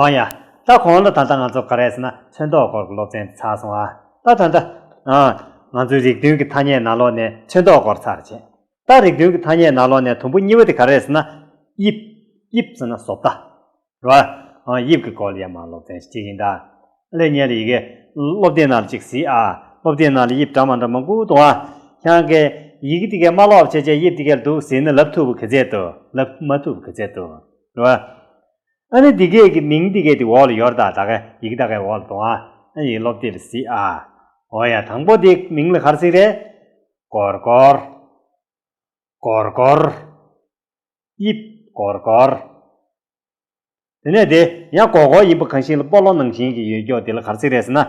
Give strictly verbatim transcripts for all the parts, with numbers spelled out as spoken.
ཨ་ཡ། ད་གོང་ལ་ད་ལྟ་ང་ཚོ་ག་རེ་ཟེར་ན་ཚོན་མདོག་སྐོར་གྱི་སློབ་ཚན་ཚར་སོང་ཨ། ད་ད་ལྟ་ཨ། ང་ཚོའི་རིགས་མཐུན་གྱི་ཐ་སྙད་ནང་ལོགས་ནས་ཚོན་མདོག་སྐོར་ཚར་བྱས། ད་རིགས་མཐུན་གྱི་ཐ་སྙད་ནང་ལོགས་ནས་དུམ་བུ་གཉིས་པ་དེ་ག་རེ་ཟེར་ན། དབྱིབས། དབྱིབས་ཟེར་ན་བཟོ་ལྟ། རེད་བ། ཨ། དབྱིབས་ཀྱི་སྐོར་ལ་ཡང་མ་སློབ་ཚན་ཞིག་ཡིན་ད། ལས་ཉེ་ལ་ཡི་གེ་སློབ་དེབ་ནང་ལ་ཅིག་གཟིགས་ཨ། སློབ་དེབ་ནང་ལ་དབྱིབས་འདྲ་མ་འདྲ་མང་པོ་འདུག་ཨ། ཁྱེད་རང་གིས་ཡི་གེ་དེ་གས་མ་ཀློག་བྱས་བྱས་དབྱིབས་དེ་གས་འདུག་ཟེར་ན་ལབ་ཐུབ་པ་ག་ཚད་འདུག་ལབ་མ་ཐུབ་པ་ག་ཚད་འདུག་རེད་བ། ཨ་ནི་འདི་གས་ཀྱི་མིང་འདི་གས་དེ་འོག་ལ་ཡོད་རེད་ད། ད་གས་ཡི་གེ་ད་གས་འོག་ལ་འདུག་ཨ། ཨ་ནི་སློབ་དེབ་ལ་གཟིགས་ཨ། འོ་ཡ། དང་པོ་དེ་མིང་ལ་ག་རེ་ཟེར་རེད། སྒོར་སྒོར། སྒོར་སྒོར། དབྱིབས་སྒོར་སྒོར། དེ་ནས་དེ་ཡང་སྒོར་སྒོར་ཡིན་པ་གང་ཞིག་ལ་སྤོ་ལོ་ནང་བཞིན་གྱི་ཡོད་ཀྱོག་དེ་ལ་ག་རེ་ཟེར་རེད་ཟེར་ན།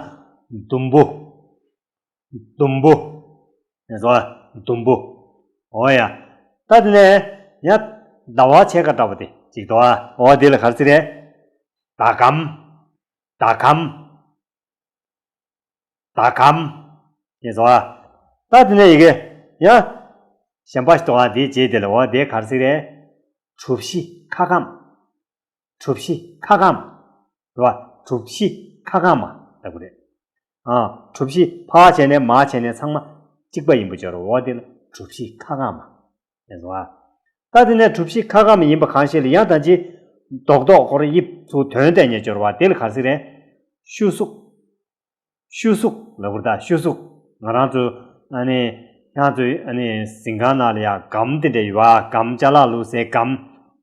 ཟླུམ་པོ། ཟླུམ་པོ། ཡིན་སོ། ཟླུམ་པོ། འོ་ཡ། ད་དེ་ནས་ཡང་ཟླ་བ་ཕྱེད་ཀ་འདྲ་བ་དེ་ཅིག་འདུག་ཨ། འོ་དེ་ལ་ག་རེ་ཟེར་རེད། ཟླ་གམ། ཟླ་གམ། ཟླ་གམ། ཡིན་སོང་ཨ། ད་དེ་ནས་ཡི་གེ་ཡང་གཞན་པ་ཞིག་འདུག་ཨ། དེའི་རྗེས་དེ་ལ་འོ་དེ་ག་རེ་ཟེར་རེད། གྲུ་བཞི་ཁ་གམ། གྲུ་བཞི་ཁ་གམ། རེད་བ། གྲུ་བཞི་ཁ་གམ་ལབ་དགོས་རེད། ཨ། གྲུ་བཞི་ཕར་བྱས་ནས་མར་བྱས་ནས་ཚང་མ་གཅིག་པ་ཡིན་པ་སྦྱོར་བ། འོ་དེ་ལ་གྲུ་བཞི་ཁ་གམ། ཡིན་སོང་ཨ། ད་དེ་ནས་གྲུ་བཞི་ཁ་གམ་ཡིན་པ་གང་ཞིག་ལ་ཡང་ད་ཅི་རྡོག་རྡོག་ཁོ་རང་དབྱིབས་ཚུར་དོན་གཏད་ནས་སྦྱོར་བ་དེ་ལ་ག་རེ་ཟེར་རེད། ཤུ་གཟུགས། ཤུ་གཟུགས་ལབ་དགོས་རེད་ད། ཤུ་གཟུགས། ང་རང་ཚོ་ཨ་ནི་ཁྱེད་ཚོའི་ཨ་ནི་གཟིམ་ཁང་ནང་ལ་ཡ་སྒམ་དེ་འདྲ་ཡོད་བ། སྒམ། ཅ་ལག་བླུགས་སའི་སྒམ།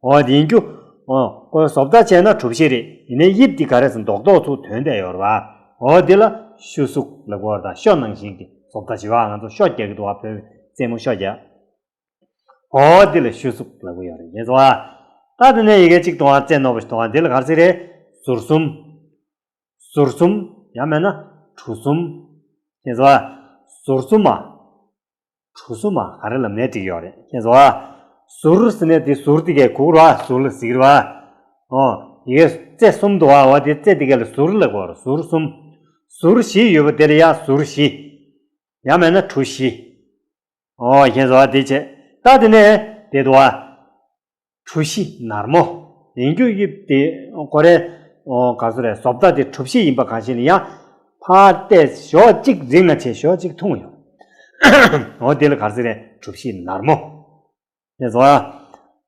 འོ་དེ་ཡིན་རྒྱུ། འོ་ཁོའི་བཟོ་ལྟ་བྱས་ན་གྲུ་བཞི་རེད། ཡིན་ནའི་དབྱིབས་དེ་ག་རེ་ཟེར་ན་རྡོག་རྡོག་ཚུར་དོན་གཏད་ཡོད་རེད་བ། འོ་དེ་ལ་ཤུ་གཟུགས་ལབ་དགོས་རེད་ད། ཤོ་ནང་བཞིན་གྱི་བཟོ་ལྟ་བྱེད་བ། ང་ཚོ་ཤོ་རྒྱག་གི་འདུག་བ། བོད་རྩེད་མོ་ཤོ་རྒྱག་འོ་དེ་ལ་ཤུ་གཟུགས་ལབ་ཀྱི་ཡོད་རེད། ཡིན་སོང་ཨ། ད་དེ་ནས་ཡི་གེ་གཅིག་འདུག་ཨ། རྩེ་རྣོ་པོ་ཞིག་འདུག་ཨ། འདི་ལ་ག་རེ་ཟེར་རེད། ཟུར་གསུམ། ཟུར་གསུམ། ཡང་མིན་ན་གྲུ་གསུམ། ཤེས་སོང་ཨ། ཟུར་གསུམ་མ། གྲུ་གསུམ་མ་ག་རེ་ལབ་ནའི་འགྲིག་ཡོད་རེད། ཤེས་སོང་ཨ། ཟུར་ཟེར་ནས་དེ་ཟུར་དེ་གས་གུག་ར་བ། ཟུར་ལ་ཟེར་གི་རེད་བ། ཨོ། ཡི་གེ་རྩེ་གསུམ་འདུག་ཨ། འོ་དེ་རྩེ་དེ་གས་ལ་ཟུར་ལབ་དགོས་རེད། ཟུར་གསུམ། ཟུར་བཞི་ཡོད་པ་དེ་ལ་ཡང་ཟུར་བཞི། ཡང་མིན་ན་གྲུ་བཞི། ཨོ། ཤེས་སོང་ཨ། དེ་བྱས། ད་དེ་ནས་དེ་འདུག་ཨ། གྲུ་བཞི་ནར་མོ། ཡིན་རྒྱུ་དབྱིབས་དེ་ཁོ་རའི་ཨོ་ག་ཚོད་རེད། བཟོ་ལྟ་དེ་གྲུ་བཞི་ཡིན་པ་གང་ཞིག་ལ་ཡང་ཕར་བལྟས་ཞོག་གཅིག་རིང་ང་བྱས་ཞོག་གཅིག་ཐུང་ཡོང་། ཨོ་དེ་ལ་ག་ཚོད་རེད། གྲུ་བཞི་ནར་མོ། ཤེས་སོང་ཨ།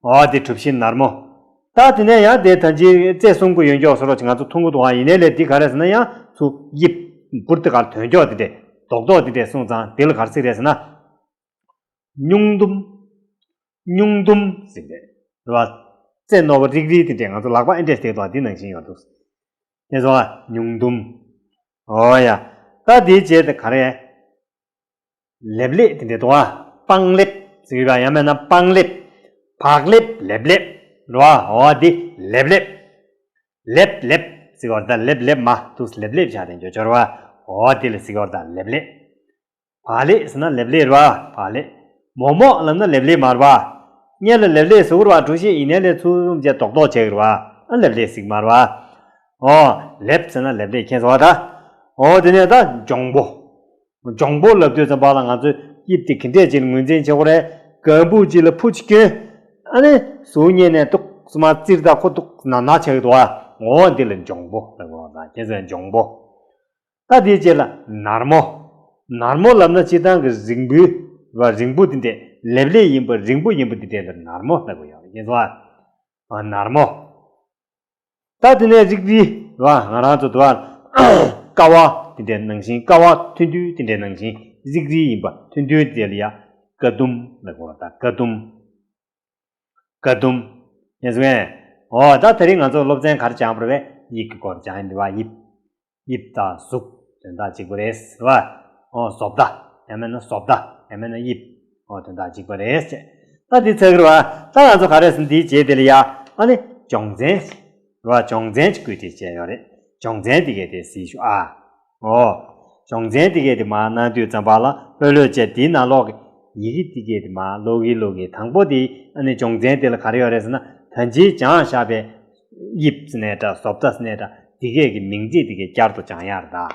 ཨོ་དེ་གྲུ་བཞི་ནར་མོ། ད་དེ་ནས་ཡང་དེ་ད་ཅི་རྩེ་གསུམ་གྱི་ཡོན་ཀྱོག་སོ་རོ་ཅིག་ང་ཚོ་མཐོང་གི་འདུག་ཨ། ཡིན་ནའི་ལས་འདི་ག་རེ་ཟེར་ན་ཡང་ཚུར་དབྱིབས་འབུར་དེ་གར་དོན་ཀྱོག་དེ་འདྲས་རྡོག་རྡོག་དེ་འདྲས་སོང་ཙང་དེ་ལ་ག་རེ་ཟེར་རེད་ཟེར་ན། སྨྱུང་དུམ། སྨྱུང་དུམ་ཟེར་གི་རེད། རེད་བ། རྩེ་རྣོ་བ་རིག་རིག་དེ་འདྲས་ང་ཚོ་ལག་པ་ཨེ་འདྲས་བལྟས་འདུག་ཨ། འདི་ནང་བཞིན་ཡོད་འདུག་དེ་ཚོ་ཨ། སྨྱུང་དུམ། ཨོ་ཡ། ད་དེའི་རྗེས་དེ་ག་རེ། ལེབ་ལེབ་དེ་འདྲས་འདུག་ཨ། སྤང་ལེབ་ཟེར་གི་རེད་བ། ཡང་མིན་ན་སྤང་ལེབ། བག་ལེབ། ལེབ་ལེབ། རེད་བ། ཨོ་དེ་ལེབ་ལེབ། ལེབ་ལེབ་ཟེར་གི་རེད་ད། ལེབ་ལེབ་མ་འདུག་ལེབ་ལེབ་བྱས་ཏེ་འཇོག་འཇོག་རེད་བ། ཨོ་དེ་ལ་ཟེར་གི་རེད་ད། ལེབ་ལེབ། བག་ལེབ་ཟེར་ན་ལེབ་ལེབ་རེད་བ། བག་ལེབ། མོག་མོག་ལབ་ན་ལེབ་ལེབ་མ་རེད་བ། སྔོན་ལ་ལེབ་ལེབ་ཟེར་གི་རེད་བ། གྲུ་བཞི། ཡིན་ནའི་ལས་ཚུར་བྱས་རྡོག་རྡོག་བྱས་གི་རེད་བ། ཨ་ལེབ་ལེབ་ཟེར་གི་མ་རེད་བ། ཨོ། ལེབ་ཟེར་ན་ལེབ་ལེབ། མཁྱེན་སོང་བ་ད། ཨོ་དེ་ནས་ད་འཇོང་པོ། འཇོང་པོ་ལབ་དུས་ཙམ་པ་ལ་ང་ཚོས་དབྱིབས་དེ་ག་འདྲས་ཅིག་ལ་ངོས་འཛིན་བྱེད་དགོས་རེད། སྒམ་པོ་གཅིག་ལ་ཕུ་གཅིག་གྱོན། ཨ་ནི་ཟུར་གཉིས་ནས་ཏོག་ཙམ་བཙིར་ད་ཁོ་ཏོག་ཙམ་ནར་ནར་ཆགས་ཀྱི་འདུག་བ། འོ་འདི་ལ་འཇོང་པོ་ལབ་དགོས་བ། ད་ཁྱེད་ཚོས་འཇོང་པོ། ད་དེའི་རྗེས་ལ་ནར་མོ། ནར་མོ་ལབ་ན་སྤྱིར་བཏང་གི་རིང་པོའི་བ། རིང་པོ་དེ་འདྲས་ལེབ་ལེབ་ཡིན་པ། རིང་པོ་ཡིན་པ་དེ་འདྲས་ལ་ནར་མོ་ལབ་དགོས་ཡོད་རེད། ཁྱེད་ཚོ་ཨ། ནར་མོ། ད་དེ་ནས་རིག་རིག་རེད་བ། ང་རང་ཚོ་དུ་བ། ཀ་བ་དེ་འདྲའི་ནང་བཞིན། ཀ་བ་ཐུང་ཐུང་དེ་འདྲའི་ནང་བཞིན། རིག་རིག་ཡིན་པ་ཐུང་ཐུང་དེ་ལ་ཡ་ཀ་དུམ་ལབ་དགོས་བ། ད་ཀ་དུམ། ཀ་དུམ། ཡིན་སོང་ངས། འོ་ད་དེ་རིང་ང་ཚོ་སློབ་ཚན་ག་རེ་སྦྱངས་པ་རེད་པས། དབྱིབས་ཀྱི་སྐོར་སྦྱངས་ཡིན་པ། དབྱིབས། དབྱིབས་དང་གཟུགས་དོན་དག་གཅིག་པ་རེད་ཟེར་བ། འོ་བཟོ་ལྟ། ཡང་མིན་ན་བཟོ་ལྟ། ཡང་མིན་ན་དབྱིབས། འོ་དོན་དག་གཅིག་པ་རེད་ཟེར། ད་འདི་ཚར་གི་རེད་བ། ད་ང་ཚོ་ག་རེ་ཟེར། འདིའི་རྗེས་དེ་ལ་ཡ་ཨ་ནི་སྦྱོང་ཚན་རེད་བ། སྦྱོང་ཚན་གཅིག་བཀོད་སྒྲིག་བྱས་ཡོད་རེད། སྦྱོང་ཚན་འདི་གས་དེ་གཟིགས་ཤོག་ཨ། འོ། སྦྱོང་ཚན་འདི་གས་དེ་མར་གནང་དུས་ཙམ་པ་ལ་ལྷོད་ལྷོད་བྱས། དེའི་ནང་ལོགས་ཀྱི་ཡི་གེ་འདི་གས་དེ་མར་ཀློག་གིན་ཀློག་གིན། དང་པོ་དེ་ཨ་ནི་སྦྱོང་ཚན་དེ་ལ་ག་རེ་ཡོད་རེད་ཟེར་ན། ད་ཅི་སྦྱངས་བཞག་པའི་དབྱིབས་ཟེར་ནའི་འདྲ། བཟོ་ལྟ་ཟེར་ནའི་འདྲ། འདི་གས་ཀྱི་མིང་ཚིག་འདི་གས་བསྐྱར་དུ་སྦྱང་ཡག་རེད་ད།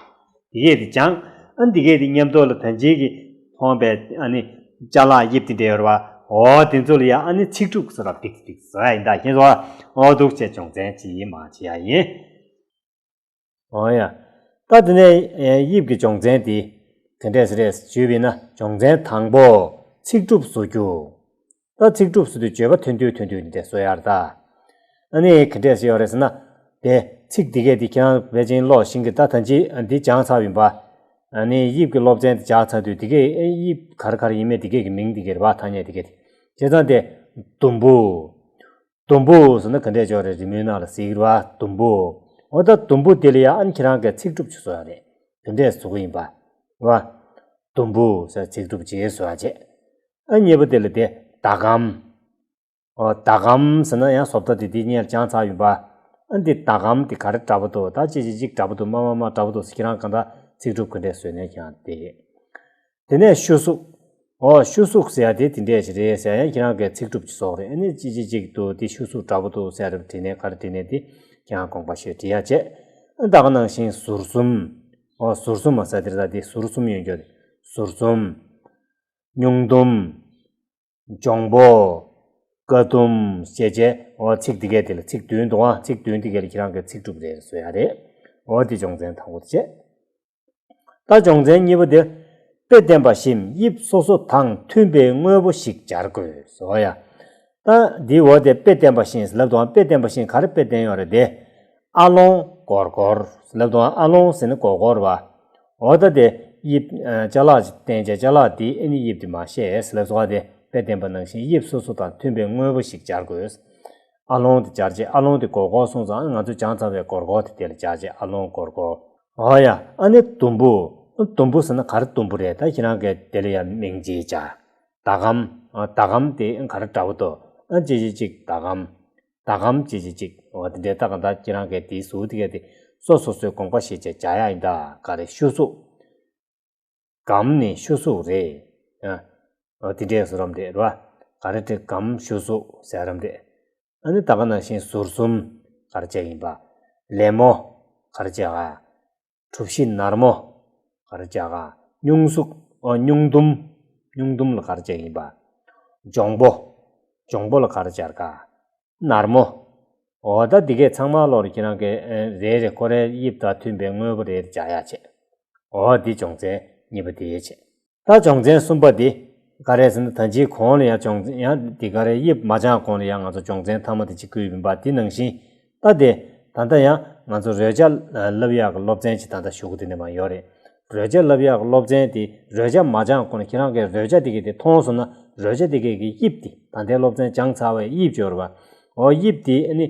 འདི་གས་དེ་སྦྱངས། ཨ་འདི་གས་དེ་མཉམ་དུ་ལ་ད་ཅི་གི་མཐོང་པའི་ཨ་ནི་ཅ་ལག་དབྱིབས་དེ་འདྲ་ཡོད་རེད་བ། འོ་དེ་ཚོ་ལ་ཡ་ཨ་ནི་ཚིག་གྲུབ་ཟེར་བ་འགྲིག་འགྲིག་ཟེར་བ་ཡིན་ད། ཁྱེད་ཚོ་འོ་འདུག་བྱས་སྦྱོང་ཚན་ཅིག་མར་བྱེད་ཡག་ཡིན། འོ་ཡ། ད་དེ་ནས་དབྱིབས་ཀྱི་སྦྱོང་ཚན་དེ་ག་འདྲས་རེད་ཞུས་པ་ཡིན་ན། སྦྱོང་ཚན་དང་པོ། ཚིག་གྲུབ་བཟོ་རྒྱུ། ད་ཚིག་གྲུབ་བཟོ་དུས་བརྗོད་པ་ཐོན་དུས་ཐོན་དུས་འདི་འདྲས་བཟོ་ཡ་རེད་ད། ཨ་ནི་ག་འདྲས་ཡོད་རེད་ཟེར་ན། དེ་ཚིག་འདི་གས་འདི་ཁྱེད་རང་ཕལ་ཆེར་ཀློག་ཤེས་ཀྱི། ད་ད་ཅི་འདི་སྦྱངས་ཚར་ཡིན་པ། ཨ་ནི་དབྱིབས་ཀྱི་སློབ་ཚན་འདི་སྦྱངས་ཚར་དུས་འདི་གས་ཨེ་དབྱིབས་ག་རེ་ག་རེ་ཡིན་མེད་འདི་གས་ཀྱི་མིང་འདི་གས་རེད་པ། ཐ་སྙད་འདི་གས་དེ། བྱས་ཙང་དེ་དུམ་བུ། དུམ་བུ་ཟེར་ན་ག་འདྲས་ཅིག་རེད། རི་མོའི་ནང་ལ་གཟིགས་རེད་པ། དུམ་བུ། འོ་ད་དུམ་བུ་དེ་ལ་ཡང་ཨ་ནི་ཁྱེད་རང་གིས་ཚིག་གྲུབ་ཅིག་བཟོ་ཡ་རེད། དེ་འདྲས་བཟོ་གི་ཡིན་པ། རེད་པ། དུམ་བུ་ཟེར་ཚིག་གྲུབ་ཅིག་བཟོ་ཡ་བྱས། ཨ་གཉིས་པ་དེ་ལ་དེ་ཟླ་གམ། འོ་ཟླ་གམ་ཟེར་ན་ཡང་བཟོ་ལྟ་དེ་དེ་སྔོན་ལ་སྦྱངས་ཚར་ཡིན་པ། ཨ་འདི་ཟླ་གམ་དེ་ག་རེ་འདྲ་པོ་འདུག་ད་ཅི་ཅི་ཅིག་འདྲ་པོ་འདུག་མ་མ་མ་འདྲ་པོ་འདུག་ཟེར། ཁྱེད་རང་གང་ལྟར་ཚིག་གྲུབ་ག་འདྲས་བཟོས་ནས་ཀྱང་དེ། དེ་ནས་ཤུ་གཟུགས། འོ་ཤུ་གཟུགས་ཟེར་ཡ་དེ་དེ་འདྲས་ཞིག་རེད་ཟེར་ཡ་ཡང་ཁྱེད་རང་གིས་ཚིག་གྲུབ་ཅིག་བཟོ་དགོས་རེད། ཨ་ནི་ཅི་ཅི་ཅིག་འདུག་དེ་ཤུ་གཟུགས་འདྲ་པོ་འདུག་ཟེར་ཡ་རེ་བྲིས་ནས་ག་རེ་བྲིས་ནས་དེ་ཁྱེད་རང་དགོངས་པ་བཞེས་བྲིས་ཡ་བྱས། ཨ་ད་ག་ནང་བཞིན་ཟུར་གསུམ། འོ་ཟུར་གསུམ་མ་ཟེར་དེ་རེད་ད། དེ་ཟུར་གསུམ་ཡོད་རྒྱུ་རེད། ཟུར་གསུམ། སྨྱུང་དུམ། འཇོང་པོ། ཀ་དུམ་ཞེས་བྱས། འོ་ཚིག་འདི་གས་དེ་ལ་ཚིག་བདུན་འདུག་ཨ། ཚིག་བདུན་འདི་གས་ལ་ཁྱེད་རང་གིས་ཚིག་གྲུབ་རེ་རེ་བཟོ་ཡ་རེད། འོ་དེ་སྦྱོང་ཚན་དང་པོ་དེ་བྱས། ད་སྦྱོང་ཚན་གཉིས་པ་དེ། དཔེ་བསྟན་པ་བཞིན་དབྱིབས་སོ་སོ་དང་མཐུན་པའི་དངོས་པོ་ཞིག་སྦྱར་དགོས་སོ་ཡ། ད་འདི་འོ་དེ་དཔེ་བསྟན་པ་བཞིན་ལབ་དུས་དཔེ་བསྟན་པ་བཞིན་ག་རེ་དཔེ་བསྟན་ཡོད་རེད་དེ། ཨ་ལོང་སྒོར་སྒོར་ལབ་དུས་ཨ་ལོང་ཟེར་ན་སྒོར་སྒོར་བ། འོ་ད་དེ་དབྱིབས་ཅ་ལག་ཅིག་བསྟན་བྱས་ཅ་ལག་དེ་ཨ་ནི་དབྱིབས་དེ་མ་ཤེས་ལབ་སོ་དེ། དཔེ་བསྟན་པ་ནང་བཞིན་དབྱིབས་སོ་སོ་དང་མཐུན་པའི་དངོས་པོ་ཞིག་སྦྱར་དགོས། ཨ་ལོང་དེ་སྦྱར་བྱས། ཨ་ལོང་དེ་སྒོར་སྒོར་སོང་ཙང་ང་ཚོས་སྦྱངས་ཚར་བའི་སྒོར་སྒོར་དེ་དེ་ལ་སྦྱར་བྱས་ཨ་ལོང་སྒོར་སྒོར། འོ་ཡ། ཨ་ནི་དུམ་བུ། དུམ་བུ་ཟེར་ན་ག་རེ་དུམ་བུ་རེད། ད་ཁྱེད་རང་གིས་དེ་ལ་ཡང་མིང་ཅིག་སྦྱར། ཟླ་གམ། ཟླ་གམ་དེ་ག་རེ་འདྲ་པོ་འདུག་ཨ་ཅི་ཅི་ཅིག་ཟླ་གམ། ཟླ་གམ་ཅི་ཅི་ཅིག་འོ་དེ་འདྲའི་ད་ག་ད་ཁྱེད་རང་གིས་དེའི་ཟུར་དེ་གས་དེ་སོ་སོ་སོའི་དགོངས་པ་བཞེས་བྱས་སྦྱར་ཡ་ཡིན་ད། ག་རེ་ཤུ་གཟུགས། གམ་ནི་ཤུ་གཟུགས་རེད། ཨ། འོ་དེ་འདྲས་བཟོ་རམ་རེད་ར། ག་རེ་དེ་གམ་ཤུ་གཟུགས་ཟེར་རམ་རེད། ཨ་ནི་ད་ག་ནང་བཞིན་ཟུར་གསུམ་ག་རེ་བྱས་ཡིན་པ། ལེབ་མོ་ག་རེ་བྱས་ག་གྲུ་བཞི་ནར་མོ་ག་རེ་བྱས་ག་སྨྱུང་གཟུགས། འོ་སྨྱུང་དུམ། སྨྱུང་དུམ་ལ་ག་རེ་བྱས་ཡིན་པ། འཇོང་པོ། འཇོང་པོ་ལ་ག་རེ་སྦྱར་ག་ནར་མོ། འོ་ད་འདི་གས་ཚང་མ་ལོར་ཁྱེད་རང་གིས་ཨེ་རེ་རེ་ཁོ་རའི་དབྱིབས་དང་མཐུན་པའི་དངོས་པོ་རེ་རེ་སྦྱར་ཡ་བྱས། འོ་འདི་སྦྱོང་ཚན་གཉིས་པ་དེ་བྱས། ད་སྦྱོང་ཚན་གསུམ་པ་འདི་ག་རེ་ཟེར་ན། ད་ཅིའི་གོང་ལ་ཡང་སྦྱོང་ཚན་ཡང་འདི་ག་རེ་དབྱིབས་མ་སྦྱངས་གོང་ལ་ཡང་ང་ཚོ་སྦྱོང་ཚན་མཐའ་མ་དེ་གཅིག་བསྐུལ་ཡིན་པ་འདི་ནང་བཞིན། ད་དེ་ད་ལྟ་ཡང་ང་ཚོ་རོལ་ཆ་བསླབ་ཡག་གི་སློབ་ཚན་ཅིག་ད་ལྟ་གཞུག་གུ་དེ་ནས་མར་ཡོད་རེད། རོལ་ཆ་བསླབ་ཡག་གི་སློབ་ཚན་དེ་རོལ་ཆ་མ་སྦྱངས་གོང་ལ་ཁྱེད་རང་གིས་རོལ་ཆ་དེ་གས་དེ་མཐོང་སོང་ན། རོལ་ཆ་དེ་གས་ཀྱི་དབྱིབས་དེ། ད་ལྟའི་སློབ་ཚན་སྦྱངས་ཚར་བའི་དབྱིབས་ཅིག་ཡོད་རེད་པ། འོ་དབྱིབས་དེ་ཨ་ནི་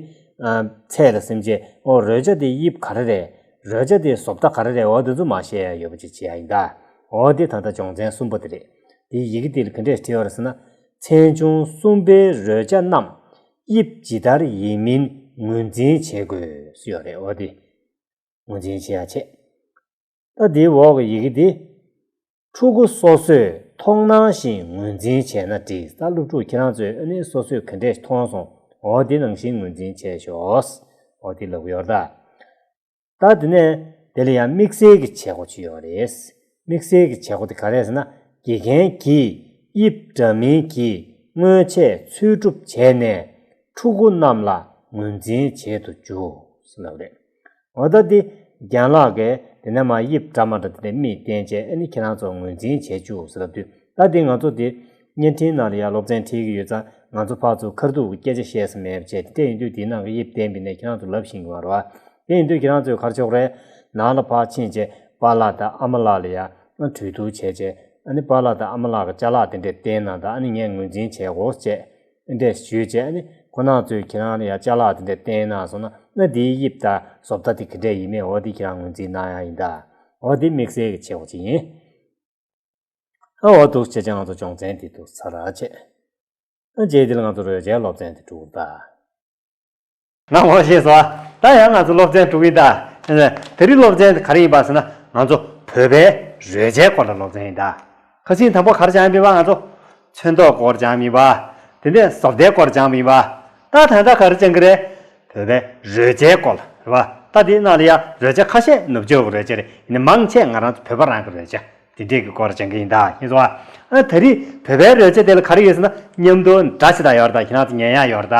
ཚད་ལ་སིམ་བྱས། འོ་རོལ་ཆ་དེའི་དབྱིབས་ག་རེ་རེད། རོལ་ཆ་དེའི་བཟོ་ལྟ་ག་རེ་རེད། འོ་དེ་ཚོ་མར་ཤེས་ཡ་ཡོད་པ་ཅིག་བྱེད་ཡ་ཡིན་ད། འོ་དེ་ད་ལྟ་སྦྱོང་ཚན་གསུམ་པ་དེ་རེད། དེའི་ཡི་གེ་དེ་ལ་ག་འདྲས་བྲིས་ཡོད་རེད་ཟེར་ན། ཚན་ཆུང་གསུམ་པའི་རོལ་ཆ་རྣམས་དབྱིབས་ཇི་ལྟར་ཡིན་མིན་ངོས་འཛིན་བྱེད་དགོས་ཟེར་ཡོད་རེད། འོ་དེ་ངོས་འཛིན་བྱེད་ཡ་བྱེད། ད་དེའི་འོག་གི་ཡི་གེ་འདི། ཕྲུ་གུ་སོ་སོས་མཐོང་སྣང་བཞིན་ངོས་འཛིན་བྱས་ན་འགྲིག་ད་སློབ་ཕྲུག་ཁྱེད་རང་ཚོས་ཨ་ནི་སོ་སོས་ག་འདྲས་མཐོང་སོང་། འོ་དེ་ནང་བཞིན་ངོས་འཛིན་བྱས་ཤོག་འོ་དེ་ལབ་ཀྱི་ཡོད་རེད་ད། ད་དེ་ནས་དེ་ལ་ཡང་དམིགས་བསལ་གྱི་བྱེད་སྒོ་ཅིག་ཡོད་རེད། དམིགས་བསལ་གྱི་བྱེད་སྒོ་དེ་ག་རེ་རེད་ཟེར་ན། དགེ་རྒན་གྱིས་དབྱིབས་འདྲ་མིན་གྱི་དངོས་ཆས་འཚོལ་སྒྲུབ་བྱས་ནས་ཕྲུ་གུ་རྣམས་ལ་ངོས་འཛིན་བྱེད་དུ་འཇུག་ཟེར་ལབ་རེད། འོ་ད་འདི་རྒན་ལགས་ཀྱིས་དེ་ནས་མར་དབྱིབས་འདྲ་མ་འདྲ་དེ་འདྲ་མིག་བསྟན་བྱས། ཨ་ནི་ཁྱེད་རང་ཚོ་ངོས་འཛིན་བྱེད་བཅུག་ཟེར་ལབ་དུས། ད་འདི་ང་ཚོ་འདི་བརྙན་འཕྲིན་ནང་ལ་ཡང་སློབ་ཚན་ཁྲིད་ཀྱི་ཡོད་ཙང་། ང་ཚོ་ཕར་ཚུར་ཁ་ཐུག་གི་སྐད་ཆ་བཤད་ས་མེད་པ་བྱས། དེ་ཡིན་དུས་དེའི་ནང་གི་དབྱིབས་བསྟན་པ་ཡིན་ནའི་ཁྱེད་རང་ཚོ་ལབ་ཤེས་ཀྱི་མ་རེད་པ། དེ་ཡིན་དུས་ཁྱེད་རང་ཚོས་ག་རེ་བྱེད་དགོས་རེད། ནང་ལ་ཕར་ཕྱིན་བྱས་པཱ་ལགས་དང་ཨ་མ་ལགས་ལ་ཡང་གྲོས་བསྡུར་བྱས་བྱས། ཨ་ནི་པཱ་ལགས་དང་ཨ་མ་ལགས་ཀྱིས་ཅ་ལག་དེ་འདྲས་བསྟན་གནང་དང་། ཨ་ནི་ངས་ངོས་འཛིན་བྱེད་དགོས་བྱས། འདི་འདྲས་ཞུས་བྱས། ཨ་ནི་ཁོང་རྣམ་ཚོས་ཁྱེད་རང་ལ་ཡང་ཅ་ལག་དེ་འདྲས་བསྟན་གནང་སོང་ན། ཨ་ནི་དེའི་དབྱིབས་དང་བཟོ་ལྟ་དེ་ག་འདྲས་ཡིན་མིན་འོ་དེ་ཁྱེད་རང་ངོས་འཛིན་གནང་ཡ་ཡིན་ད། འོ་དེ་དམིགས་བསལ་གྱི་བྱེད་སྒོ་ཅིག་ཡིན། ཨ་འོ་འདུག་བྱས་བྱས་ང་ཚོ་སྦྱོང་ཚན་དེ་འདུག་ཚར་བྱས། ཨ་རྗེས་དེ་ལ་ང་ཚོ་རོལ་ཆའི་སློབ་ཚན་དེ་འགྲུབ་ད། ང་ངོ་ཤེས་སོང་། ད་ཡང་ང་ཚོ་སློབ་ཚན་དྲུག་ཡིན་ད། དེ་རིང་སློབ་ཚན་དེ་ག་རེ་ཡིན་པ་ཟེར་ན། ང་ཚོ་བོད་པའི་རོལ་ཆའི་སྐོར་ལ་སློབ་ཚན་ཡིན་ད། ཁ་སང་དང་པོ་ག་རེ་སྦྱངས་ཡིན་པ། ང་ཚོ་ཚོན་མདོག་སྐོར་སྦྱངས་ཡིན་པ། དེ་ནས་བཟོ་ལྟའི་སྐོར་སྦྱངས་ཡིན་པ། ད་ད་ལྟ་ག་རེ་སྦྱང་གི་རེད། བོད་པའི་རོལ་ཆའི་སྐོར་ལ་རེད་པ། ད་དེའི་ནང་ལ་ཡང་རོལ་ཆ་ཁ་ཤས་ནུབ་ཕྱོགས་ཀྱི་རོལ་ཆ་རེད། ཡིན་ནའི་མང་ཆེ་ང་རང་ཚོ་བོད་པ་རང་གི་རོལ་ཆ་དེ་འདྲས་ཀྱི་སྐོར་སྦྱང་གི་ཡིན་ད། ཡིན་སོང་ཨ། ཨ་དེ་རིང་བོད་པའི་རོལ་ཆ་དེ་ལ་ག་རེ་ཡོད་ཟེར་ན། མཉམ་དུ་སྒྲ་ཆེ་ད་ཡོད་རེད་ད། ཁྱེད་རང་ཚོ་ཉན་ཡག་ཡོད་རེད་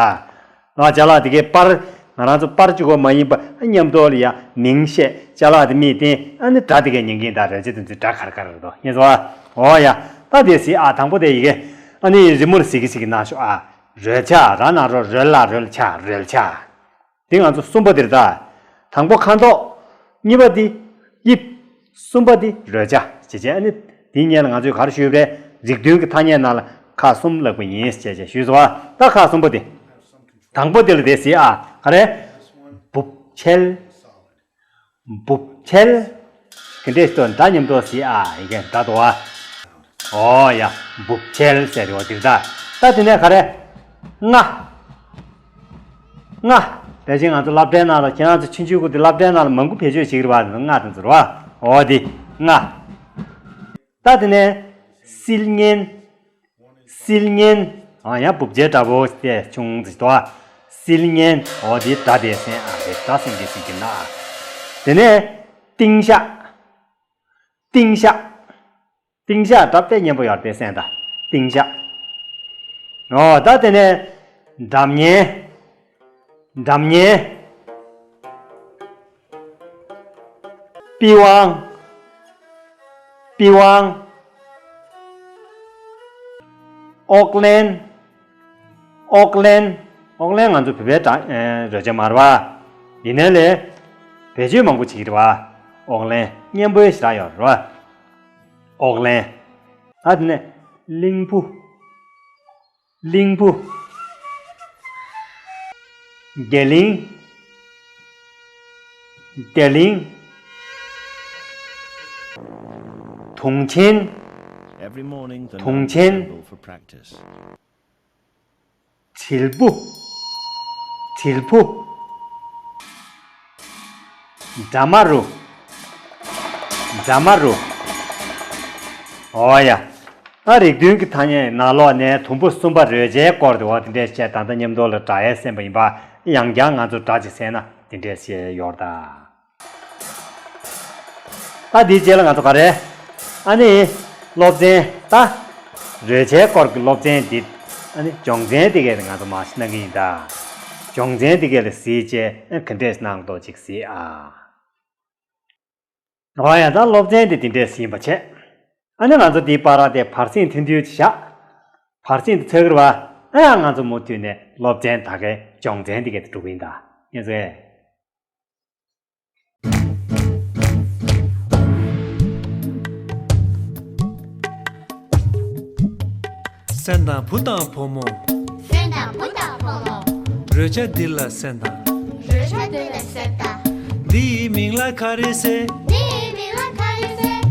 ད། ང་ཅ་ལག་དེ་གའི་པར་ ང་རང་ཚོ་པར་གཅིག་པོ་མ་ཡིན་པ་མཉམ་དུ་ལ་ཡ་མིང་བཤད། ཅ་ལག་དེ་མིང་བསྟན། ཨ་ནི་སྒྲ་དེ་གས་ཉན་གིན་གདའ། རོལ་ཆ་དེ་ཚོའི་སྒྲ་ག་རེ་ག་རེ་རེད་དོ། ཉན་སོང་ཨ། འོ་ཡ། ད་དེ་གཟིགས་ཨ། དང་པོ་དེ་ཡི་གེ་ཨ་ནི་རི་མོར་གཟིགས་གི་གཟིགས་གི་གནང་ཤོག་ཨ། རོལ་ཆ། ར་ན་རོ་རོལ་ལ་རོལ་ཆ། རོལ་ཆ། དེ་ང་ཚོ་གསུམ་པ་དེ་རེད་ད། དང་པོ་ཁ་མདོག་གཉིས་པ་དེ་དབྱིབས། གསུམ་པ་དེ་རོལ་ཆ། བྱས་བྱས་ཨ་ནི་དེའི་སྔོན་ལ་ང་ཚོས་ག་རེ་ཞུས་པ་རེད། རིགས་མཐུན་གྱི་ཐ་སྙད་ནང་ལ་ཁག་གསུམ་བཀླགས་པ་ཡིན་ཞེས་བྱས་ཞུས་སོང་བ། ད་ཁག་གསུམ་པ་དེ། དང་པོ་དེ་ལ་དེ་གཟིགས་ཨ། ག་རེ། འབུབ་ཆལ། འབུབ་ཆལ། དེ་འདྲས་ཏོ་འདྲ་མཉམ་དུ་གཟིགས་ཨ། ཡི་གེ་འདྲ་དོ་ཨ། ཨོ་ཡ། འབུབ་ཆལ་ཟེར་ཡོད་དེ་ད། ད་དེ་ནས་ག་རེ། རྔ། རྔ། དེ་བཞིན་ང་ཚོ་སློབ་གྲྭའི་ནང་ལ་ཁྱེད་རང་ཚོ་ཆུང་ཆུང་གུ་དེ་སློབ་གྲྭའི་ནང་ལ་མང་པོ་བེད་སྤྱོད་བྱེད་ཀྱི་རེད་བ། རྔ་དེ་ཚོ་རེད་བ། ཨོ་དེ། རྔ། ད་དེ་ནས་སིལ་སྙན། སིལ་སྙན། ཨ་ཡང་འབུབ་ཆལ་འདྲ་པོ་དེ་ཆུང་ཙི་དོ། སིལ་སྙན། ཨོ་དེ་སྒྲ་དེ་གསན་ཨ། དེ་སྒྲ་གསན་གྱི་ཟིན་གྱི་ན། དེ་ནས་ཏིང་ཤག་ཏིང་ཤག་ཏིང་ཤག་སྒྲ་དཔེ་སྙན་པོ་ཡོད་རེད་དེ་གསན་དང་། ཏིང་ཤག་ཨོ་ད་དེ་ནས་སྒྲ་སྙན། སྒྲ་སྙན། པི་ཝང་། པི་ཝང་། ཨོག་ལན། ཨོག་ལན། ཨོག་ལན་ང་ཚོ་བོད་པའི་སྒྲ་ཨེ་རོལ་ཆ་མ་རེད་བ། ཡིན་ནའི་ལས་བེད་སྤྱོད་མང་པོ་བྱེད་ཀྱི་རེད་བ། ཨོག་ལན་སྙན་པོའི་ཞེ་དྲག་ཡོད་རེད་བ། ཨོག་ལན། ད་དེ་ནས་གླིང་བུ། གླིང་བུ། རྒྱ་གླིང་། རྒྱ་གླིང་། དུང་ཆེན། Every morning, the དུང་ཆེན། Nuns assemble for practice. དྲིལ་བུ། དྲིལ་བུ། དགྲ་མ་རུ། དགྲ་མ་རུ། ཨོ་ཡ། ཨ་རིགས་མཐུན་གྱི་ཐ་སྙད་ནང་ལོགས་ནས་དུམ་བུ་གསུམ་པ་རོལ་ཆའི་སྐོར་དུ་འོ་དེ་འདྲས་བཤད། ད་ལྟ་མཉམ་དུ་ལ་སྒྲ་ཡང་གསན་པ་ཡིན་པ། ཡང་བསྐྱར་ང་ཚོ་སྒྲ་ཅིག་གསན་ན་དེ་འདྲས་བཤད་ཡོད་ད། ད་དེའི་རྗེས་ལ་ང་ཚོ་ག་རེ། ཨ་ནི། སློབ་ཚན་ད། རོལ་ཆའི་སྐོར་གྱི་སློབ་ཚན་འདི། ཨ་ནི་སྦྱོང་ཚན་དེ་གས་ང་ཚོ་མར་གནང་གི་ཡིན་ད། སྦྱོང་ཚན་དེ་གས་ལ་གཟིགས་བྱས་ཨ་ག་འདྲས་གནང་འདུག་ཅིག་གཟིགས་ཨ། འོ་ཡ། ད་སློབ་ཚན་དེ་དེ་འདྲས་ཟིན་པ་བྱས། ཨ་ནི་ང་ཚོ་དེའི་བར་དེ་བར་གསེང་ཐུང་ཐུང་ཅིག་བཞག་བར་གསེང་དེ་ཚར་གི་རེད་བ། ཨ་ཡ། ང་ཚོ་མུ་མཐུད་ནས་སློབ་ཚན་ད་གའི་སྦྱོང་ཚན་དེ་གའི་དེ་འགྲོ་གི་ཡིན་ད། ཡིན་ཟེ། སེམས་དང་བུ་དང་བུ་མོ། སེམས་དང་བུ་དང་བུ་མོ། རོལ་ཆ་འདི་ལ་སེམས་དང་། རོལ་ཆ་འདི་ལ་སེམས་དང་། འདི་ཡི་མིང་ལ་ག་རེ་ཟེར། འདི་ཡི་མིང་ལ་ག་རེ་ཟེར།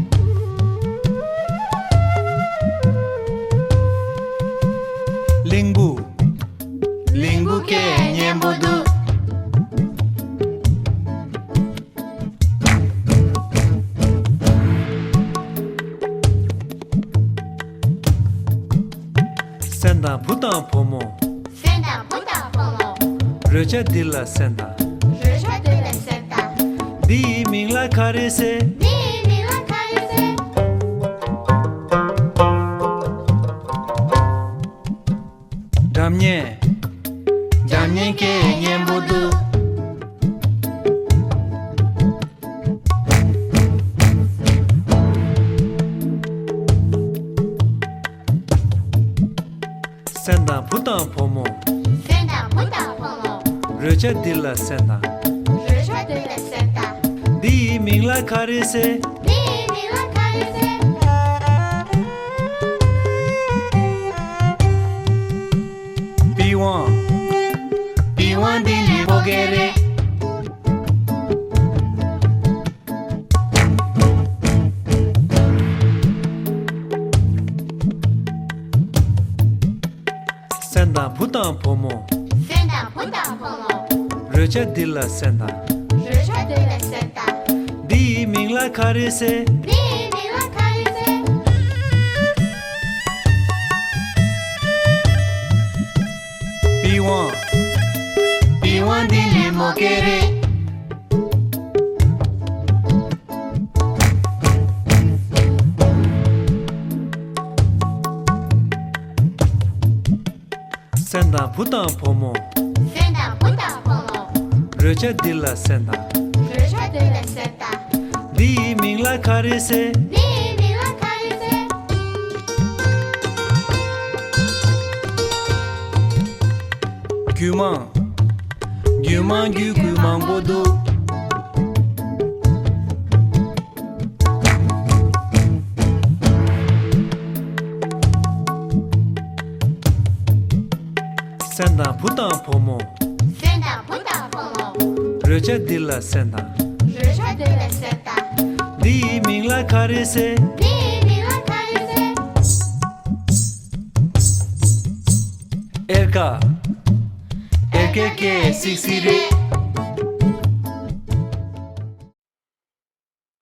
གླིང་བུ། གླིང་བུ་སྐད་སྙན་པོ་འདུག་སེམས་དང་བུ་དང་བུ་མོ། སེམས་དང་བུ་དང་བུ་མོ། རོལ་ཆ་འདི་ལ་སེམས་དང་། རོལ་ཆ་འདི་ལ་སེམས་དང་། འདི་ཡི་མིང་ལ་ག་རེ་ཟེར། འདི་ཡི་མིང་ལ་ག་རེ་ཟེར། སྒྲ་སྙན། སྒྲ་སྙན་སྐད་སྙན་པོ་འདུག་སེམས་དང་བུ་དང་བུ་མོ། སེམས་དང་བུ་དང་བུ་མོ། རོལ་ཆ་འདི་ལ་སེམས་དང་། རོལ་ཆ་འདི་ལ་སེམས་དང་། འདི་ཡི་མིང་ལ་ག་རེ་ཟེར། འདི་ཡི་མིང་ལ་ག་རེ་ཟེར། པི་ཝང་། པི་ཝང་འདི་ལས་མོ་གེ་རེད། སེམས་དང་བུ་དང་བུ་མོ། སེམས་དང་བུ་དང་བུ་མོ། རོལ་ཆ་འདི་ལ་སེམས་དང་། རོལ་ཆ་འདི་ལ་སེམས་དང་། འདི་ཡི་མིང་ལ་ག་རེ་ཟེར། འདི་ཡི་མིང་ལ་ག་རེ་ཟེར། པི་ཝང་། པི་ཝང་འདི་ལས་མོ་གེ་རེད། སེམས་དང་བུ་དང་བུ་མོ། སེམས་དང་བུ་དང་བུ་མོ། རོལ་ཆ་འདི་ལ་གསན་དང་། རོལ་ཆ་འདི་ལ་གསན་དང་། འདི་ཡི་མིང་ལ་ག་རེ་ཟེར། འདི་ཡི་མིང་ལ་ག་རེ་ཟེར། རྒྱུད་མང་། རྒྱུད་མང་རྒྱུད་རྒྱུད་མང་པོ་འདུག་གསན་དང་བུ་དང་བུ་མོ། གསན་དང་བུ་དང་བུ་མོ། རོལ་ཆ་འདི་ལ་གསན་དང་། རོལ་ཆ་འདི་ལ་གསན་དང་། འདི་ཡི་མིང་ལ་ག་རེ་ཟེར། འདི་ཡི་མིང་ལ་ག་རེ་ཟེར། ཨེར་ཀ་ཨེར་ཀེ་ཀེ་སིག་སི་རེད།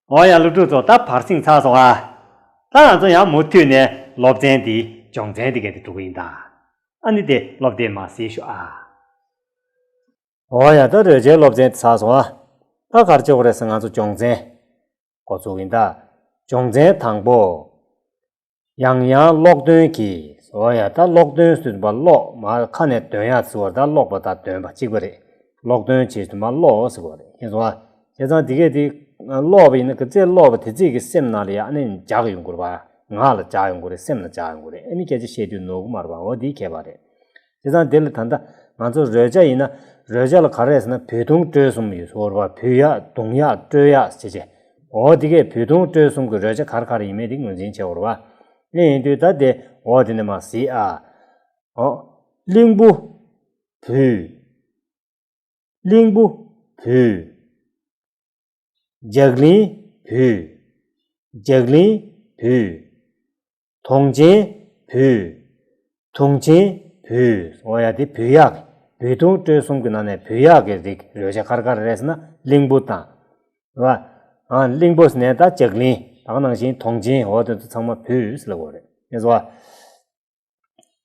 འོ་ཡ། སློབ་ཕྲུག་ཚོ། ད་བར་གསེང་ཚར་སོང་ཨ། ད་ང་ཚོ་ཡང་མུ་མཐུད་ནས་སློབ་ཚན་འདིའི་སྦྱོང་ཚན་འདི་ག་དེ་འགྲོ་གི་ཡིན་ད། ཨ་ནི་དེ་སློབ་དེབ་མར་གཟིགས་ཤོག་ཨ། འོ་ཡ། ད་རོལ་ཆའི་སློབ་ཚན་དེ་ཚར་སོང་ཨ། ད་ག་རེ་བྱེད་དགོས་རེད་ཟེར་ན། ང་ཚོ་སྦྱོང་ཚན་འགོ་ཚུགས་ཡིན་ད། སྦྱོང་ཚན་དང་པོ། ཡང་ཡང་ཀློག་འདོན་གྱིས། འོ་ཡ། ད་ཀློག་འདོན་ཟེར་དུས་མར་ཀློག་མར་ཁ་ནས་འདོན་ཡག་ཟེར་བ་རེད། ད་ཀློག་པ་དང་འདོན་པ་གཅིག་པ་རེད། ཀློག་འདོན་བྱེད་དུས་མར་ཀློག་ཟེར་བ་རེད། ཤེས་སོང་ཨ། བྱས་ཙང་འདི་གས་དེ་ཀློག་པ་ཡིན་ན། ག་ཚད་ཀློག་པ་དེ་ཚོ་གི་སེམས་ནང་ལ་ཡ་ཨ་ནི་འཇགས་ཡོང་དགོས་རེད་པ། ངག་ལ་འཇགས་ཡོང་དགོས་རེད། སེམས་ལ་འཇགས་ཡོང་དགོས་རེད། ཨ་ནི་སྐད་ཆ་བཤད་དུས་ནོར་གི་མ་རེད་པ། འོ་དེའི་ཁྱད་པར་རེད། བྱས་ཙང་དེ་ལ་ད་ལྟ་ང་ཚོ་རོལ་ཆ་ཡིན་ན། རོལ་ཆ་ལ་ག་རེ་ཟེར་ན། བུད་གདུང་དཀྲོལ་གསུམ་ཡོད་ཟེར་བ་རེད་པ། བུད་ཡག་གདུང་ཡག་དཀྲོལ་ཡག་བྱས་བྱས། འོ་དེ་གས་བུད་གདུང་དཀྲོལ་གསུམ་གྱི་རོལ་ཆ་ག་རེ་ག་རེ་ཡིན་མིན་དེ་ངོས་འཛིན་བྱེད་དགོས་རེད་པ། ཨེ་ཡིན་དུས་ད་དེ་འོ་དེ་ནས་མར་གཟིགས་ཨ། འོ། གླིང་བུ། བུད། གླིང་བུ། བུད། ལྗགས་ལིང་། བུད། ལྗགས་ལིང་། བུད། དུང་ཆེན། བུད། དུང་ཆེན། བུད། འོ་ཡ། དེ་བུད་ཡག་གི། བུད་གདུང་དཀྲོལ་གསུམ་གྱི་ནང་ནས་བུད་ཡག་གི་རིགས་རོལ་ཆ་ག་རེ་ག་རེ་རེད་ཟེར་ན། གླིང་བུ་དང་། རེད་པ། ཨ། གླིང་བུ་ཟེར་ནས་ད་ལྗགས་ལིང་། ད་ག་ནང་བཞིན་དུང་ཆེན། འོ་དེ་ཚོ་ཚང་མ་བུད་ཟེར་ལབ་དགོས་རེད། ངེས་སོ།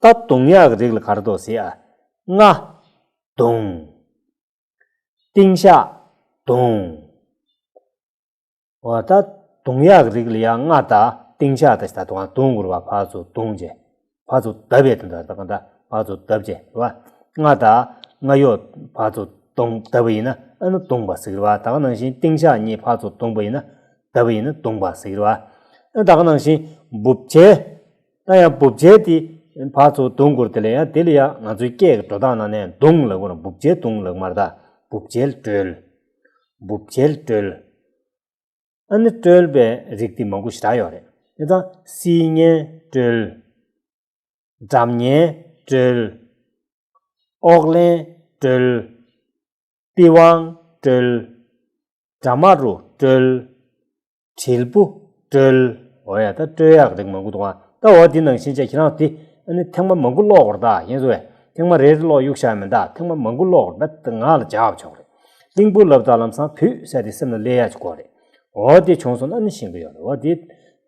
ད་གདུང་ཡག་གི་རིགས་ལ་ག་རེ་འདུག་ཟེར་ཨ། རྔ། གདུང་། ཏིང་ཤག། གདུང་། འོ། ད་གདུང་ཡག་གི་རིགས་ལ་ཡང་རྔ་དང་ཏིང་ཤག་དང་ཞིག་ད་དུང་བརྡུང་དགོས་རེད་པ། ཕར་ཚུར་བརྡུང་བྱས། ཕར་ཚུར་བརྡབ་པའི་དོན་དག་ད་གང་ལྟར་ཕར་ཚུར་བརྡབ་བྱས་རེད་པ། རྔ་དང་རྔ་གཡོག་ཕར་ཚུར་བརྡུང་བརྡབ་པ་ཡིན་ན་ཨ་ནི་བརྡུངས་པ་ཟེར་གི་རེད་པ། ད་ག་ནང་བཞིན་ཏིང་ཤག་གཉིས་ཕར་ཚུར་བརྡུངས་པ་ཡིན་ན། བརྡབ་པ་ཡིན་ན་བརྡུངས་པ་ཟེར་གི་རེད་པ། ཨ། ད་ག་ནང་བཞིན་འབུབ་ཆལ། ད་ཡང་འབུབ་ཆལ་དེ་ཕར་ཚུར་བརྡུང་དགོས་རེད། དེ་ལ་ཡང་། དེ་ལ་ཡང་ང་ཚོའི་སྐད་ཀྱི་འགྲོ་སྟངས་ནང་ནས་བརྡུང་ལབ་དགོས་རེད། འབུབ་ཆལ་བརྡུང་ལབ་མ་རེད་ད། འབུབ་ཆལ་དཀྲོལ། འབུབ་ཆལ་དཀྲོལ། ཨ་ནི་དཀྲོལ་པའི་རིགས་དེ་མང་པོ་ཞེ་དྲག་ཡོད་རེད། དེ་ད་སིལ་སྙན་དཀྲོལ། སྒྲ་སྙན་དཀྲོལ། ཨོག་ལན་དཀྲོལ། པི་ཝང་དཀྲོལ། དྲ་མ་རུ་དཀྲོལ། དྲིལ་བུ་དཀྲོལ། འོ་ཡ། ད་དཀྲོལ་ཡག་རིགས་མང་པོ་འདུག་ཨ། ད་འོ་དེ་ནང་བཞིན་བྱས་ཁྱེད་རང་དེ་ཨ་ནི་ཐེངས་མ་མང་པོ་ཀློག་དགོས་རེད་ད། ཡིན་སོང་བས། ཐེངས་མ་རེ་རེ་ཀློག་གཡུག་བཞག་མིན་ད། ཐེངས་མ་མང་པོ་ཀློག་དགོས་རེད། ད་ངག་ལ་འཇགས་པ་ཆོག་རེད། གླིང་བུ་ལབ་དུས་ལམ་སང་བུད་ཟེར་དེ་སེམས་ལ་སླེབས་ཡག་ཅིག་དགོས་རེད། འོ་དེ་བྱུང་སོང་ན་ཨ་ནི་ཤེས་ཀྱི་ཡོད་རེད། འོ་དེ་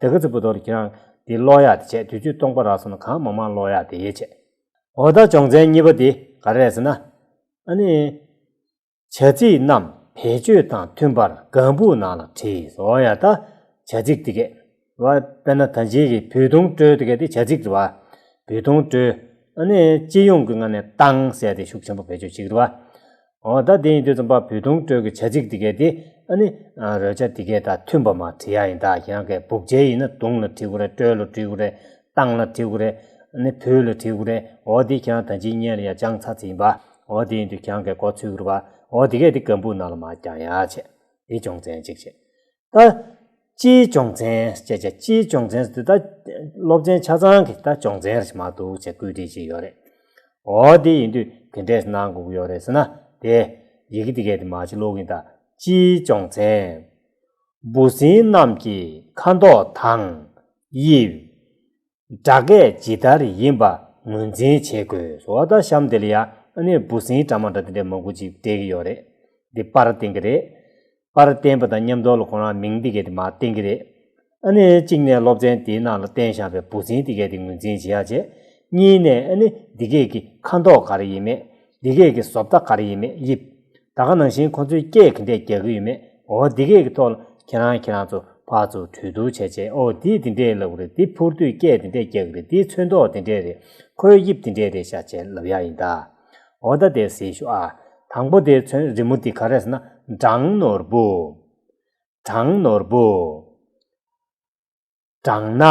དེ་ག་ཚོད་བར་དུ་ལ་ཁྱེད་རང་དེ་ཀློག་ཡག་དེ་བྱས། དུས་ཚོད་སྟོང་པ་རག་སོང་ན་གང་མང་མང་ཀློག་ཡག་དེ་ཡས་བྱས། འོ་ད་སྦྱོང་ཚན་གཉིས་པ་དེ་ག་རེ་རེད་ཟེར་ན། ཨ་ནི། བྱ་ཚིག་རྣམས་བེད་སྤྱོད་དང་མཐུན་པར་གམ་བུ་ནང་ལ་བྲིས། འོ་ཡ། ད་བྱ་ཚིག་དེ་གས། བ། དཔེར་ན་ད་ཅིའི་གི་བུད་གདུང་དཀྲོལ་དེ་གས་དེ་བྱ་ཚིག་རེད་བ། བུད་གདུང་དཀྲོལ། ཨ་ནི་སྤྱི་ཡོངས་ཀྱི་ངོས་ནས་བཏང་ཟེར་དེ་ཤུགས་ཆེན་པོ་བེད་སྤྱོད་བྱེད་ཀྱི་རེད་བ། འོ་ད་དེ་ཡིན་དུས་ཙམ་པ་བུད་གདུང་དཀྲོལ་གྱི་བྱ་ཚིག་དེ་གས་དེ་ཨ་ནི་རོལ་ཆ་དེ་གས་དང་མཐུན་པ་མར་བྲིས་ཡག་ཡིན་ད། ཁྱེད་རང་གིས་འབུབ་ཆལ་ཡིན་ན་གདུང་ལ་བྲིས་དགོས་རེད། དཀྲོལ་ལ་བྲིས་དགོས་རེད། བཏང་ལ་བྲིས་དགོས་རེད། ཨ་ནི་བུད་ལ་བྲིས་དགོས་རེད། འོ་དེ་ཁྱེད་རང་ད་ཅིའི་སྔོན་ལ་ཡ་སྦྱངས་ཚར་ཚར་ཡིན་པ། འོ་དེ་ཡིན་དུས་ཁྱེད་རང་གིས་མགོ་ཚོད་ཀྱི་རེད་བ། འོ་དེ་གས་དེ་གམ་བུ་ནང་ལ་མར་བརྒྱང་ཡག་བྱས། དེ་སྦྱོང་ཚན་གཅིག་བྱས། ད་སྤྱིའི་སྦྱོང་ཚན་ཟེར་བྱས། སྤྱིའི་སྦྱོང་ཚན་ཟེར་དུས་ད་སློབ་ཚན་ཆ་ཚང་གི་ད་སྦྱོང་ཚན་རེ་མར་འདུག་བྱས་བཀོད་སྒྲིག་བྱས་ཡོད་རེད། འོ་དེ་ཡིན་དུས་ག་འདྲས་གནང་དགོས་ཀྱི་ཡོད་རེད་ཟེར་ན། དེ་ཡི་གེ་དེ་གས་དེ་མར་ཅིག་ཀློག་གི་ཡིན་ད། སྤྱིའི་སྦྱོང་ཚན། འབུ་སྲིན་རྣམས་ཀྱི་ཁ་མདོག་དང་། དབྱིབས། སྒྲ་སྐད་ཇི་ལྟར་ཡིན་པ་ངོས་འཛིན་བྱེད་དགོས། འོ་ད་གཤམ་དེ་ལ་ཡ་ཨ་ནི་འབུ་སྲིན་འདྲ་མི་འདྲ་དེ་འདྲས་མང་པོ་ཅིག་སྤྲད་ཀྱི་ཡོད་རེད། འདི་པར་བསྟན་གྱི་རེད། པར་བསྟན་པ་དང་མཉམ་དུ་ལ་ཁོ་རང་མིང་འདི་གས་དེ་མར་བསྟན་གྱི་རེད། ཨ་ནི་གཅིག་ནས་སློབ་ཚན་དེའི་ནང་ལ་བསྟན་བཞག་པའི་འབུ་སྲིན་འདི་གས་དེ་ངོས་འཛིན་བྱེད་ཡག་བྱས། གཉིས་ནས་ཨ་ནི་འདི་གས་ཀྱི་ཁ་མདོག་ག་རེ་ཡིན་མིན། འདི་གས་ཀྱི་བཟོ་ལྟ་ག་རེ་ཡིན་མིན། དབྱིབས། ད་ག་ནང་བཞིན་ཁོ་ཚོས་སྐད་ག་འདྲས་རྒྱག་གི་ཡོད་མེད། འོ་འདི་གས་ཀྱི་ཐོག་ལ་ཁྱེད་རང་ཁྱེད་རང་ཚོ་ཕར་ཚུར་གྲོས་བསྡུར་བྱས་བྱས། འོ་འདིས་འདི་འདྲས་ལབ་གི་རེད། འདི་འཕུར་དུས་སྐད་འདི་འདྲས་རྒྱག་གི་རེད། འདིའི་ཚོན་མདོག་འདི་འདྲས་རེད། ཁོའི་དབྱིབས་འདི་འདྲས་རེད་ཤག་བྱས་ལབ་ཡག་ཡིན་ད། འོ་ད་དེ་གཟིགས་ཤོག་ཨ། ད་ དང་པོ་དེའི་ཚོན་རི་མོ་འདི་ག་རེ་ཟེར་ན། སྦྲང་ནོར་བུ། སྦྲང་ནོར་བུ། སྦྲང་ནག་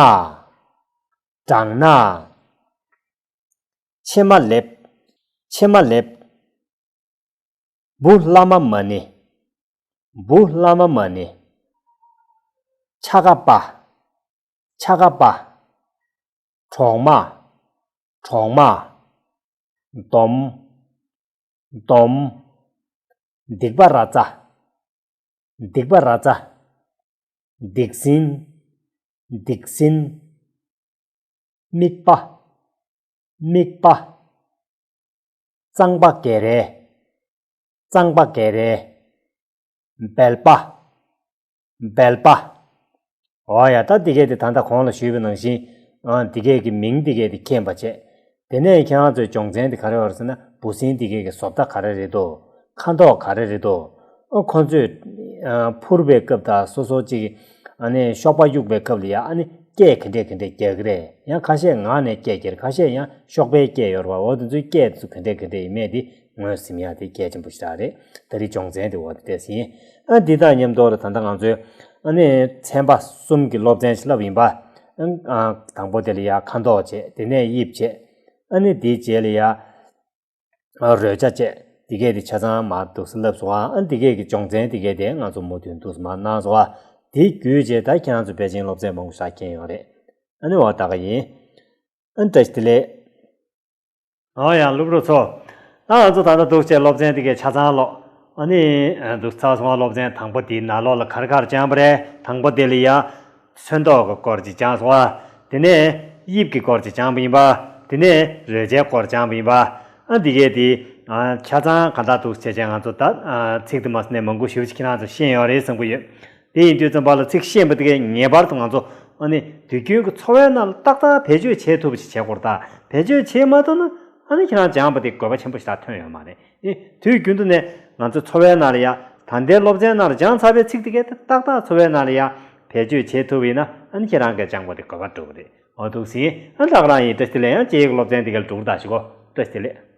སྦྲང་ནག་ཕྱེ་མ་ལེབ། ཕྱེ་མ་ལེབ། འབུ་ལྷ་མ་མ་ཎི། འབུ་ལྷ་མ་མ་ཎི། ཆ་ག་པ། ཆ་ག་པ། གྲོག་མ། གྲོག་མ། འདོམ། འདོམ། སྡིག་པ་ར་ཙ། སྡིག་པ་ར་ཙ། སྡིག་སྲིན། སྡིག་སྲིན། རྨིག་པ། རྨིག་པ། རྩང་པ་གེ་རེ། རྩང་པ་གེ་རེ། སྦལ་པ། སྦལ་པ། འོ་ཡ། ད་འདི་གས་དེ་ད་ལྟ་གོང་ལ་ཞུས་པའི་ནང་བཞིན། ཨ། འདི་གས་ཀྱི་མིང་འདི་གས་དེ་མཁྱེན་པ་བྱས། དེ་ནས་ཁྱེད་རང་ཚོའི་སྦྱོང་ཚན་དེ་ག་རེ་ཡོད་རེད་ཟེར་ན། འབུ་སྲིན་འདི་གས་ཀྱི་བཟོ་ལྟ་ག་རེ་རེད་འདུག་ཁ་མདོག་ག་རེ་རེད་འདུག་ཨ། ཁོ་ཚོས། ཨ། འཕུར་བའི་སྐབས་དང་སོ་སོ་གཅིག་ཨ་ནི་གཤོག་པ་གཡུག་པའི་སྐབས་ལ་ཡ། ཨ་ནི་སྐད་ག་འདྲས་ག་འདྲས་རྒྱག་གི་རེད། ཡང་ཁ་ཤས་ངག་ནས་སྐད་རྒྱག་གི་རེད། ཁ་ཤས་ཡང་གཤོག་པའི་སྐད་ཡོད་རེད་པ། འོ་དེ་ཚོའི་སྐད་དེ་ཚོ་ག་འདྲས་ག་འདྲས་ཡིན་མིན་དེ་ངོས་ཟིན་ཡ་དེ་གལ་ཆེན་པོ་ཞིག་རེད། ད་རེས་སྦྱོང་ཚན་དེ་འོ་དེ་འདྲས་ཡིན། ཨ། འདི་དང་མཉམ་དུ་ར་ད་ལྟ་ང་ཚོས། ཨ་ནི་ཚན་པ་གསུམ་གྱི་སློབ་ཚན་ཞིག་བསླབས་ཡིན་པ། ཨ། དང་པོ་དེ་ལ་ཡ་ཁ་མདོག་བྱས། དེ་ནས་དབྱིབས་བྱས། ཨ་ནི་དེའི་རྗེས་ལ་ཡ། ཨ། རོལ་ཆ་བཅས། འདི་གས་དེ་ཆ་ཚང་མར་འདུག་སེ་བསླབས་སོང་ཨ། ཨ། འདི་གས་ཀྱི་སྦྱོང་ཚན་འདི་གས་དེ་ང་ཚོ་མུ་མཐུད་འདུག་སེ་མར་གནང་སོང་ཨ། དེ་བརྒྱུད་བྱས་ད་ཁྱེད་རང་ཚོ་ཕལ་ཆེར་སློབ་ཚན་མང་པོ་ཞིག་མཁྱེན་ཡོད་རེད། ཨ་ནི་འོ་ད་ག་ཡིན། ཨ། བཀྲ་ཤིས་བདེ་ལེགས། འོ་ཡ། སློབ་ཕྲུག་ཚོ། ད་ང་ཚོ་ད་ལྟ་འདུག་བྱས་སློབ་ཚན་འདི་གས་ཆ་ཚང་ཀློག་ཨ་ནི། ཨ། འདུག་ཚར་སོང་ཨ། སློབ་ཚན་དང་པོ་དེའི་ནང་ལོགས་ལ་ག་རེ་ག་རེ་སྦྱངས་པ་རེད། དང་པོ་དེ་ལ་ཡ། ཚོན་མདོག་གི་སྐོར་ཅིག་སྦྱངས་སོང་ཨ། དེ་ནས་དབྱིབས་ཀྱི་སྐོར་ཅིག་སྦྱངས་པ་ཡིན་པ། དེ་ནས་རོལ་ཆའི་སྐོར་སྦྱངས་པ་ཡིན་པ། ཨ། འདི་གས་དེ། ཨ། ཆ་ཚང་གང་དག་འདུག་བྱས་བྱས་ང་ཚོ་ད། ཨ། ཚིག་དེ་མ་ཟིན་ནས་མང་པོ་ཞེ་པོ་ཅིག་ཁྱེད་རང་ཚོ་ཤེས་ཡོད་རེད་བསམ་གྱི་ཡོད། དེ་ཡིན་དུས་ཙམ་པ་ལ་ཚིག་ཤེས་པ་དེ་གས་ངེས་པར་དུ་ང་ཚོ། ཨ་ནི་དུས་རྒྱུན་གྱི་འཚོ་བའི་ནང་ལ་ཏག་ཏག་བེད་སྤྱོད་བྱེད་ཐུབ་པ་ཞིག་བྱེད་དགོས་རེད་ད། བེད་སྤྱོད་བྱེད་མ་ཐུབ་ན། ཨ་ནི་ཁྱེད་རང་སྦྱངས་པ་དེ་དགོས་པ་ཆེན་པོ་ཞིག་ད་ཐོན་ཡོད་མ་རེད། ཨེ། དུས་རྒྱུན་དུ་ནས་ང་ཚོ་འཚོ་བའི་ནང་ལ་ཡ། ད་ལྟའི་སློབ་ཚན་ནང་ལ་སྦྱངས་ཚར་བའི་ཚིག་དེ་གས་ཏག་ཏག་འཚོ་བའི་ནང་ལ་ཡ་བེད་སྤྱོད་བྱེད་ཐུབ་པ་ཡིན་ན། ཨ་ནི་ཁྱེད་རང་གིས་སྦྱངས་པ་དེ་དགོས་པ་འགྲུབ་པ་རེད། འོ་འདུག་སེ་ཡིན། ཨ། ད་ག་རང་ཡིན། བཀྲ་ཤིས་བདེ་ལེགས། ཡང་གཅིག་སློབ་ཚན་འདི་གས་ལ་འགྲོ་གི་རེད་ད། ཞུ་གོ། བཀྲ་ཤིས་བདེ་ལེགས།